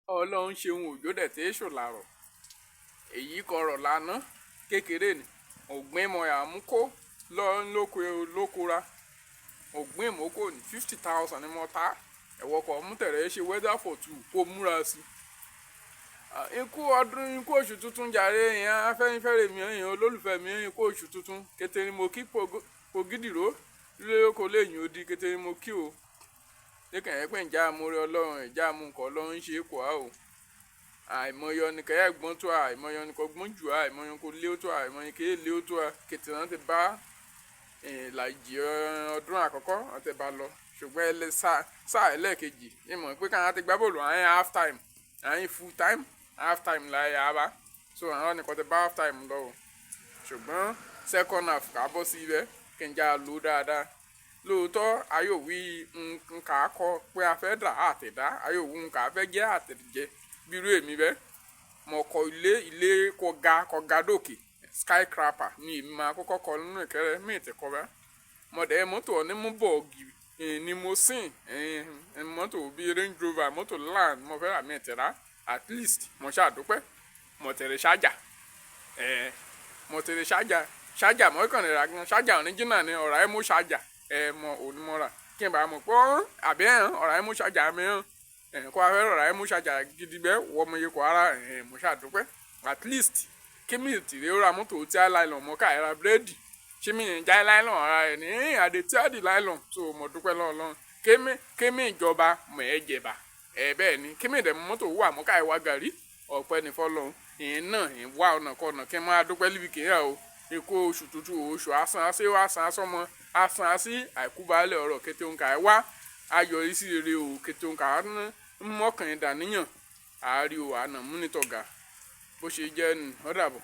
Ọlọ́run ṣeun, òjò dẹ̀ tẹ́ ṣòlàrọ̀. Èyí kọrọ̀ lánàá kékeré ni. Ògbín mọ̀ yà mú kó lọ lóko lóko ra. Ògbín mọ́kò ní 50,000 ni mo ta. Ẹ̀wọ̀ kọ̀ mú tẹ̀rẹ̀ ṣe weather for two kó múra sí. Ikú ọdún, ikú oṣù tuntun jàre, èèyàn Afẹ́nifẹ́re mi, èèyàn olólùfẹ́ mi, ikú oṣù tuntun. Kété ni mo kí pogídìró lóko léyìn odi, kété ni mo kí o. Lékàn ẹ pé ǹjẹ́ amúre Ọlọ́run, ǹjẹ́ amú nǹkan Ọlọ́run ṣe é kó a o. Àìmọye ọ̀nìkẹ́ ẹ̀gbọ́n tó a, àìmọye ọ̀nìkọ́ gbọ́n jù a, àìmọye kò lé tó a, àìmọye kì í lé tó a. Kété náà ti bá ìlàjì ọdún àkọ́kọ́ wọ́n ti bá lọ. Ṣùgbọ́n ẹ lè sá sáà ẹlẹ́ẹ̀kejì. Ẹ mọ̀ pé káwọn ti gbá bọ́ọ̀lù àyìn half time, àyìn full time, half time la yà bá. So àwọn ọ̀nìkọ́ ti bá half time lọ o. Ṣùgbọ́n second half ká bọ́ sí ibẹ̀ kí n já lò dáadáa. Lóòótọ́ a yóò wí nǹkan akọ pé a fẹ́ dà àtẹ̀dá, a yóò wí nǹkan a fẹ́ jẹ́ àtẹ̀jẹ́. Bí irú èmi bẹ́ẹ̀, mo kọ́ ilé, ilé kó ga dókè, skyscraper ni èmi máa kọ́kọ́ kọ́ nínú ìkẹrẹ, mí ì tí kọ́ bẹ́ẹ̀. Mo dẹ̀ mọ́tò ọ̀ní mú bọ̀ọ̀gì ni mo sìn, mọ́tò bí Range Rover, mọ́tò land mo fẹ́ rà mí ì tí rà. At least mo ṣàdúpẹ́, mo tẹ̀lé ṣájà. Mo tẹ̀lé ṣájà, ṣájà mo kàn lè ra gan. Ṣájà original ni ọ̀rá ẹ mú ṣájà, mo òní mo rà. Kí n bá mọ̀ pé àbí ẹ̀ ọ̀rá ẹ mú ṣájà mi hàn. Kó a fẹ́ ọ̀rá ẹ mú ṣájà gidi bẹ́ẹ̀, wọ ọmọ iye kó ara, mo ṣàdúpẹ́. At least kí mi tì rí ra mọ́tò tí a nylon mo ká ra búrẹ́dì. Ṣé mi ń já nylon ara ẹ̀ ní àdé tí a di nylon. So mo dúpẹ́ lọ́wọ́ Ọlọ́run. Kémi, kémi ìjọba mọ̀ ẹ́ jẹba. Bẹ́ẹ̀ ni. Kémi dẹ̀ mọ́tò wà mo ká wá gàrí. Ọpẹ́ ní fún Ọlọ́run. Ìyẹn náà ń wá ọ̀nà kọ̀nà kí n máa dúpẹ́ níbi kì í rà o. Ikú oṣù tuntun, oṣù asán asé wá asán asọ́mọ, asán así àìkú baálẹ̀ ọ̀rọ̀ kété òǹkà ẹ wá. Ayọ̀ ìsì rere o kété òǹkà mọ́kàn dàníyàn. Àárí o àná múnitọ̀gà. Bó ṣe jẹ́ ní, ó dàbọ̀.